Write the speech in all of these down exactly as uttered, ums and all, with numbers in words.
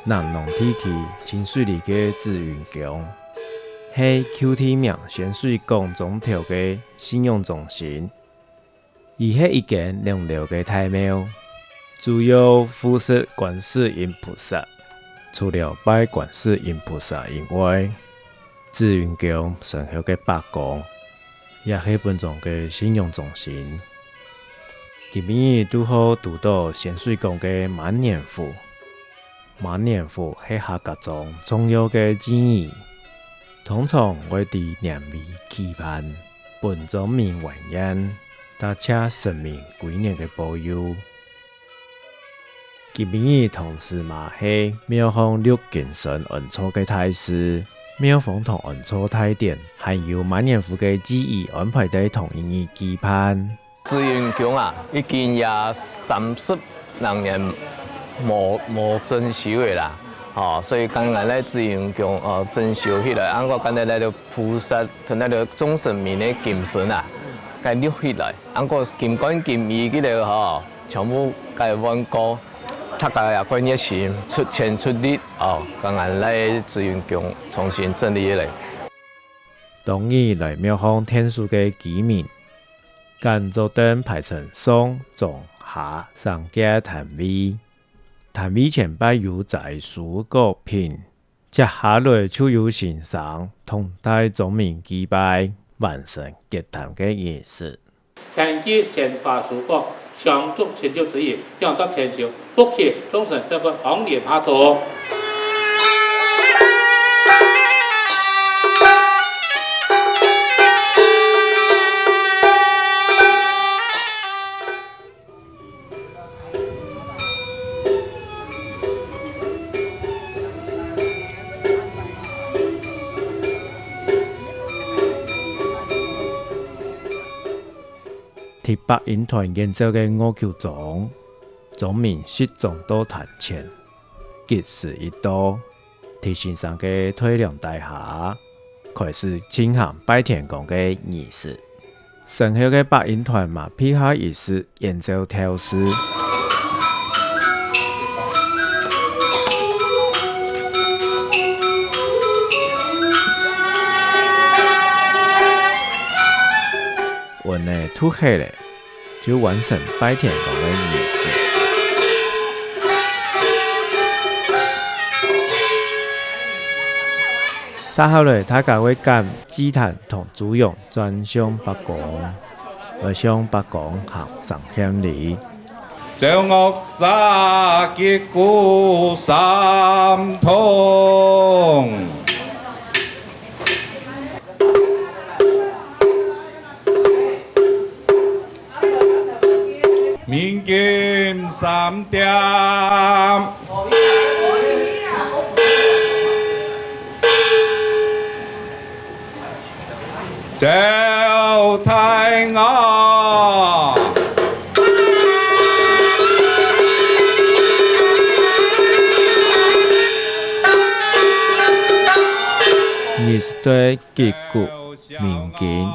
南農地區清水里个紫雲宮，係舊地名仙水港庄頭个信仰中心。 佢係一間兩樓个大廟，主要服侍觀世音菩薩。除了拜觀世音菩薩以外，紫雲宮身後个伯公，也係本莊个信仰中心。今晡日堵好堵到仙水港个滿年福。 滿年福係客家莊重要个祭儀，通常會在年尾舉辦，分莊民還願，答謝神明歸年个保佑。今晡日同時嘛係廟方六根生安坐个大事，廟方同安坐大典，還有滿年福个祭儀安排在同一日舉辦。 紫雲宮啊，已經也三十零年無，無整修个啦。吼，所以剛剛來紫雲宮，呃，整修起來，啊，𠊎看到該个菩薩同該个眾神明个金身啊，該立起來，啊，𠊎金冠金衣个个吼，全部該換過，大家也蓋熱心，出錢出力，哦，剛剛來紫雲宮重新整理个咧。當日來廟方𢯭手个居民， 揀桌凳排成上、中、下三格攤位。攤位前擺有齋蔬果品，接下來就有先生同大眾民祭拜，完成結攤个儀式。天地仙花蔬果，香燭清酒之餘，仰搭𢯭手，福氣眾生生活，光臨下堂。 在八音團演奏个樂曲中，莊民集中到壇前，吉時一到，在先生个帶領底下， 開始進行拜天公个儀式。身後个八音團嘛配合儀式演奏調式。韻仔讀好咧， 就完成拜天公个儀式。續下來，大家會揀祭壇同豬羊轉向伯公，來向伯公行三獻禮。奏樂者擊鼓三通。 鳴金三點。奏大樂。你是對擊鼓 鳴金、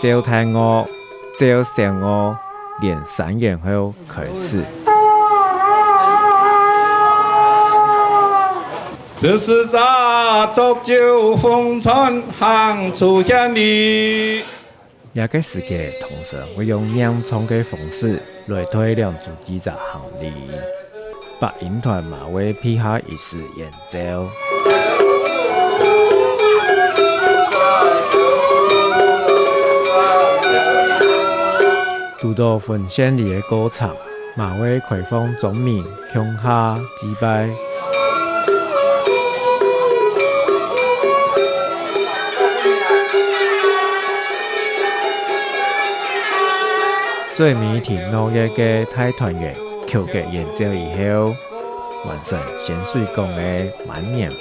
奏大樂、奏小樂，連三弦後開始。致詞者祝酒奉餐，行出獻禮。這個時節，通常會用念唱个方式來帶領主祭者行禮。 八音團嘛會配合一時演奏。堵到分獻禮个過程，嘛會開放莊民共下祭拜。 最尾聽鬧熱个大團圓曲个演奏以後，完成仙水港个滿年福。